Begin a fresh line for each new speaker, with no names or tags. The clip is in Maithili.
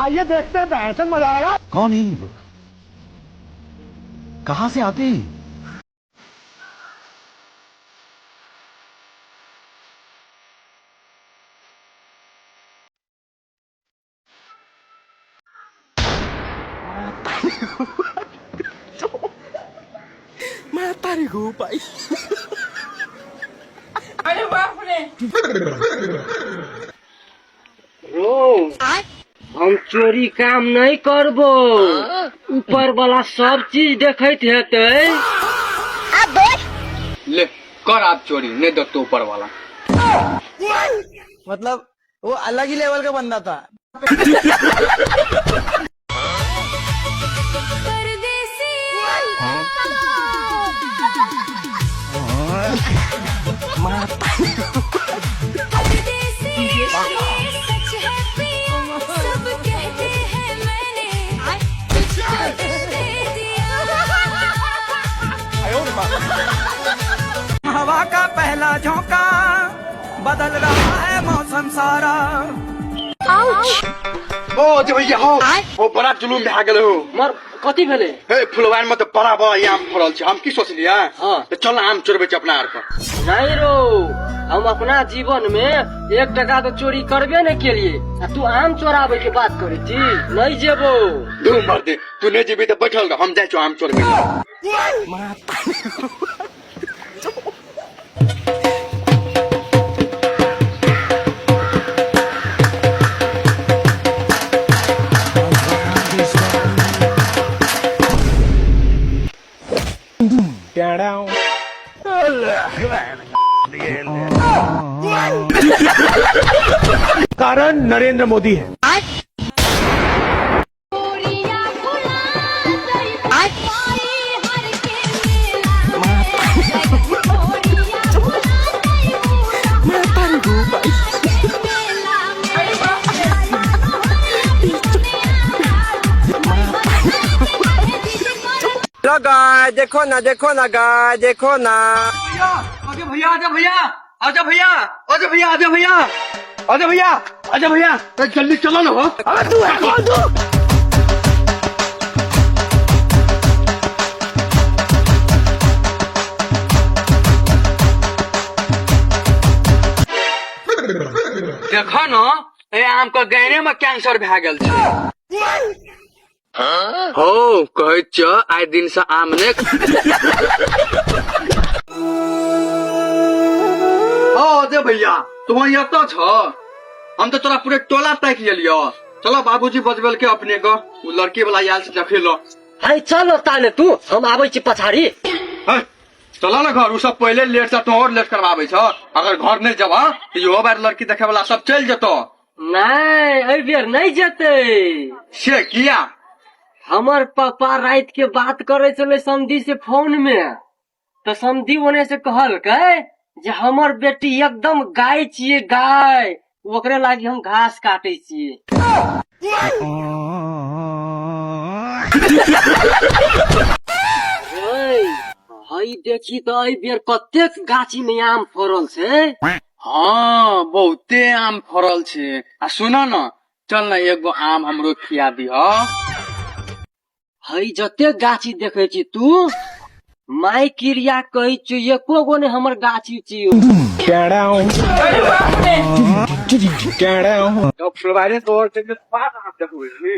आइए देखते हैं, मजा आएगा।
कौन है ये लोग, कहां से आते हैं?
रो, हम चोरी काम नहीं करबो। ऊपर वाला सब चीज देखैत हेतै।
ले कर आप चोरी, नहीं देखते ऊपर वाला।
मतलब वो अलग ही लेवल का बंदा था।
सब कहते हैं मैंने तुझको दिल दे दिया।
हवा का पहला झोंका, बदल रहा है मौसम सारा।
ओ जे भैया हो, ओ बड़ा जुलूम भए गेल हो।
मर, कथी भेलै?
हे, फुलवार में तऽ बड़ा बड़ा आम फड़ल छै। हम की सोचलियै?
हाँ।
तऽ चल, आम चोरबै छै अपना आर पर।
नहीं रो, हम अपना जीवन में 1 टका तो चोरी करबे नहीं केलिए आ तू आम चोराबे के बात करे छी। नहीं जेबो।
दू मर दे, तू नहि जेबी तऽ बैठल रह, हम जाइ छौ आम चोरबै।
कारण नरेंद्र मोदी है।
गोरिया भुला गई हर के मेला में। गोरिया भुला गई मेला में।
गाय देखो ना, देखो ना, गाय देखो ना।
आजा भैया, आजा भैया, आजा भैया, आजा भैया, आजा भैया, आजा भैया, आजा भैया, अरे जल्दी चलो ना हो।
अबे तू है कौन तू?
देखो न, ए आम के गहरे में कैंसर भए गेल छै। हो, कहै छ आइ दिन से आम ने। ओ दे भैया, तू एतऽ छ? हम तऽ तोरा पूरे टोला ताकि गेलियो। चलो, बाबूजी बजबेल के अपने के, उ लड़की वाला आयल से देखे लो।
है, चलो ताने तू, हम आबै छी पछाड़ी।
है, चलो ना घर, उ सब पहिले लेट से, तू और लेट करवाबै छ। अगर घर नहीं जब तऽ इहो बार लड़की देखे वाला सब चलि जेतो।
नहीं, एहि बेर नहीं जेतै।
से किया?
हमर पापा रात के बात करे छलै समधी से फोन में, तऽ समधी ओने से कहलकै जे हमर बेटी एकदम गाय छियै गाय, ओकरे लागी हम घास काटे छियै। ओइ, हई देखी तऽ एहि बेर कतेक गाछी में आम फड़ल छै।
हाँ, बहुते आम फड़ल छै। आ सुन न, चल न, एगो आम हमरो खिया दिह।
हई जते गाछी देखे छी तू, माय क्रिया कहै छियौ, एको गो ने हमर गाछी छियौ।
फुलवारी तोड़ के पास आम देखबै।